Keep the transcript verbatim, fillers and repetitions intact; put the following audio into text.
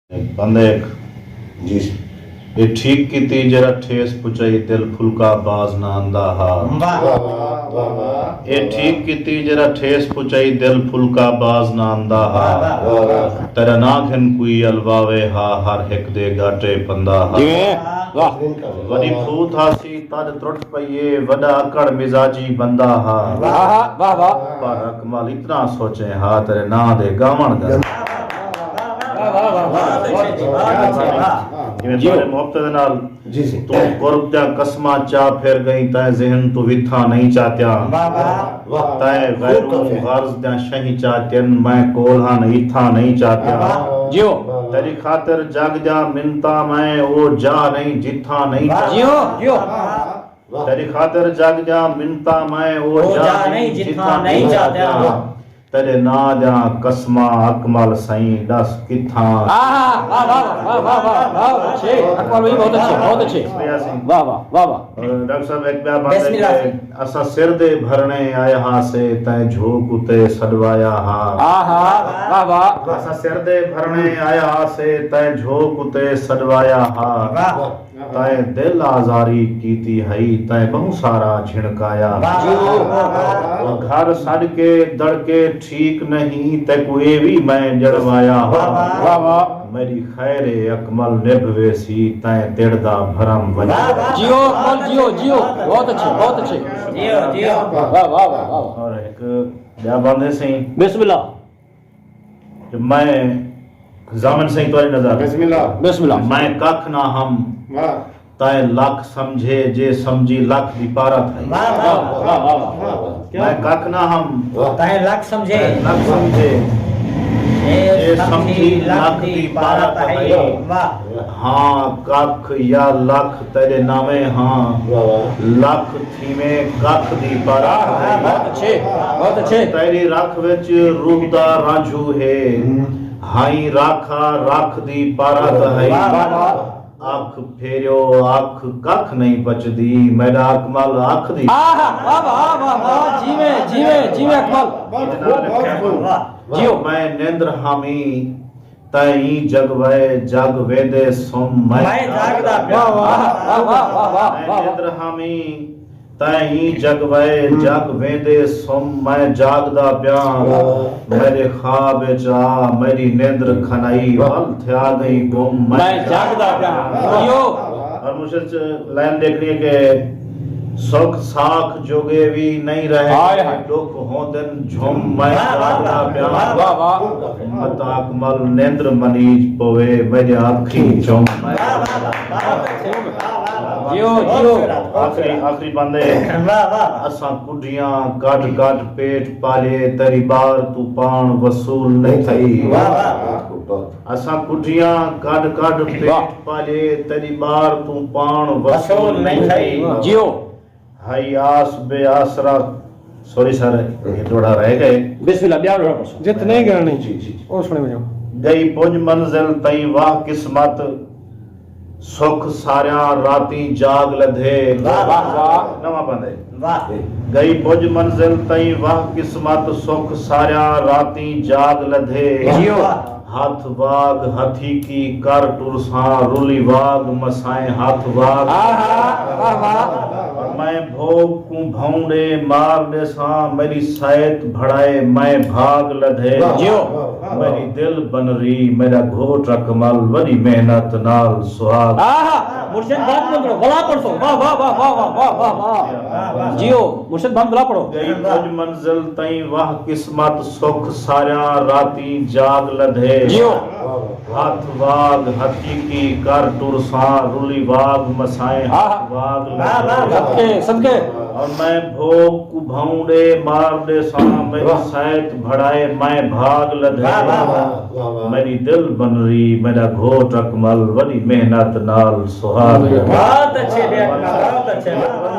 بندے ہک۔ جی۔ اے ٹھیک کیتی جیڑھا ٹھیس پچائی، دل پھلکا باز نہ آندا ہا۔ واہ، واہ، واہ، واہ۔ اے ٹھیک کیتی جیڑھا ٹھیس پچائی، دل پھلکا باز نہ آندا ہا۔ واہ، واہ۔ تیݙا ناں گھن کوئی الواوے ہا، ہر ہک دے ڳاٹے پندا ہا۔ جی، واہ۔ وݙی پھوت ہاسی تݙ ترٹ پئیے، وݙا اکڑ مزاجی بندہ ہا۔ واہ، واہ، واہ۔ پر اکمل اتنا سوچیں ہا، تیݙے ناں دے ڳاوݨ ڳا۔ واہ، واہ، واہ، واہ، واہ۔ جیویں جیو۔ تیݙے محبت دے نال جی، جی۔ توں قرب دیاں قسماں چا پھر ڳئیں، تیں ذہن توں وتھاں نئیں چاتیاں۔ واہ، واہ۔ تیں غیروں غرض دیاں شئیں چاتین، میں کول ہن اتھاں نئیں چاتیاں۔ واہ۔ جیو۔ تیݙی خاطر جڳ دیاں منتاں، میں او جاہ نئیں جتھاں نئیں واہ۔ چاتیاں۔ جیو، جیو۔ تیݙی خاطر جڳ دیاں منتاں، میں او او جاہ جاہ نئیں نئیں جتھاں جتھاں نئیں نئیں چاتیاں۔ چاتیاں۔ تیݙے ناں دیاں قسماں اکمل سئیں، ݙس کتھاں۔ آہا، واہ، واہ، واہ، اچھے، اکمل بھائی، بہت اچھے، بہت اچھے۔ شکریہ سئیں۔ واہ، واہ، واہ، واہ۔ اور ڈاکٹر صاحب، ہک ٻیا بات بسم ہے اللہ کہ سئیں۔ اساں سر دے بھرݨے آئے ہاسے، تیں جھوک اتے سݙوایا ہا۔ آہا، واہ، واہ۔ اساں سر دے بھرݨے آئے ہاسے، تیں جھوک اتے سݙوایا ہا۔ واہ۔ تیں دل آزاری کیتی ہئی، تیں ٻہوں سارا جھنکایا۔ واہ، واہ، واہ، واہ۔ گھر سݙ کے دڑکے ٹھیک نہیں، تیکوں اے وی میں ڄݨوایا۔ واہ، واہ۔ واہ، واہ۔ میݙی خیر اکمل نبھ ویسی، تیں تڑ دا بھرم ونڄ۔ واہ، واہ۔ جیو اکمل، جیو، جیو۔ بہت اچھے، بہت اچھے۔ جیو، جیو۔ واہ، واہ، واہ، واہ۔ اور ہک ٻیا بند ہے سئیں۔ بسم اللہ۔ جو میں ضامن سئیں تہاݙی نظر۔ بسم اللہ۔ بسم اللہ۔ میں ککھ نہ ہم، واہ۔ تیں لکھ سمجھے، جے سمجھی لکھ دی پارت ہئی۔ واہ، واہ، واہ، واہ، واہ۔ میں ککھ نہ ہم، واہ۔ تیں لکھ سمجھے۔ تیں لکھ سمجھے، جے جے سمجھی سمجھی لکھ لکھ دی دی پارت پارت ہئی۔ ہئی۔ واہ۔ ہاں، ککھ یا لکھ تیݙے ناویں ہاں۔ واہ، واہ۔ لکھ تھیویں ککھ دی پارت ہئی۔ بہت اچھے، بہت اچھے۔ تیݙی رکھ وچ روح دا رانجھو ہے۔ ہائیں راکھا رکھ دی پارت ہئی۔ واہ، واہ، واہ۔ اکھ پھیریو اکھ ککھ نئیں پچدی، میݙا اکمل اکھ دی۔ آہا، واہ، واہ، واہ، واہ، جیویں، جیویں، جیویں اکمل۔ بہت خوب، بہت خوب۔ واہ۔ جیو۔ میں نندر ہامی، تیں ایں جڳ وئے، جڳ ویندے سم میں میں جاڳدا پیاں۔ واہ، واہ، واہ۔ میں نندر ہامی، تیں ایں جڳ وئے، جڳ ویندے سم میں جاڳدا پیاں۔ واہ۔ میݙے خواب اچ آ، میݙی نندر کھنائی، ول تھیا ڳئیں گم میں میں جاڳدا پیاں۔ جیو۔ اور مجھے لائن دیکھنی ہے کہ سکھ ساکھ جوڳے وی نئیں رہ ہائے ڳئے، ہائے۔ ݙکھ ہوندن جھم میں واہ، واہ، جاڳدا واہ، پیاں۔ واہ، واہ۔ متاں اکمل نندر منیج پوے، میݙیاں اکھیں چم میں واہ، واہ، واہ، واہ، واہ۔ جیو، جیو۔ آخری، آخری بند ہے۔ واہ، واہ۔ اساں کڈھیاں کڈھ کڈھ پیٹ پالے، تیݙی ٻار توں پاݨ وصول نئیں تھئی۔ واہ، واہ، واہ۔ اساں کڈھیاں کڈھ کڈھ پیٹ واہ۔ پالے، تیݙی ٻار توں پاݨ وصول وصول نئیں نئیں تھئی۔ تھئی۔ جیو۔ ہئی آس بے آسرا، سوری سر، اے ݙوہڑا رہ ڳئے۔ بسم اللہ، ٻیا ݙوہڑا پڑھسو۔ جت نئیں ڳݨݨی، جی، جی، جی۔ او سݨے ونڄو۔ ڳئی پڄ منزل تئیں واہ قسمت، سکھ ساریاں راتیں جاڳ لدھے۔ واہ، واہ، واہ۔ نواں بند ہے۔ واہ۔ ڳئی پڄ منزل تئیں واہ قسمت، سکھ ساریاں راتیں جاڳ لدھے۔ جیو۔ ہتھ واڳ ہتھیکی کر ٹرساں، رلی واڳ مسائیں ہتھ واڳ۔ آہا، واہ، واہ۔ میں بھوڳ کوں بھونڈے مار ݙیساں، میݙی سائت بھڑائے میں بھاڳ لدھے۔ واہ، جیو۔ واہ، واہ۔ میݙی دل بنری، میݙا گھوٹ اکمل، وݙی محنت نال سہاڳ۔ آہا، مرشد بند پڑھو، ولا پڑھسو۔ واہ، واہ، واہ۔ جیو، مرشد بند ولا پڑھو۔ ڳئی کجھ منزل تئیں واہ قسمت، سکھ ساریاں راتیں جاڳ لدھے۔ جیو۔ ہتھ واڳ ہتھیکی کر ٹرساں، رلی واڳ مسائیں ہتھ واڳ لدھے۔ واہ، واہ، واہ۔ صدقے، صدقے۔ اور میں بھوڳ کوں بھونڈے مار ݙیساں، میݙی سائت بھڑائے میں بھاڳ لدھے۔ واہ، واہ، واہ۔ میݙی دل بنری، میݙا گھوٹ اکمل، وݙی محنت نال سہاڳ لدھے۔ بہت اچھے بیت، بہت اچھے۔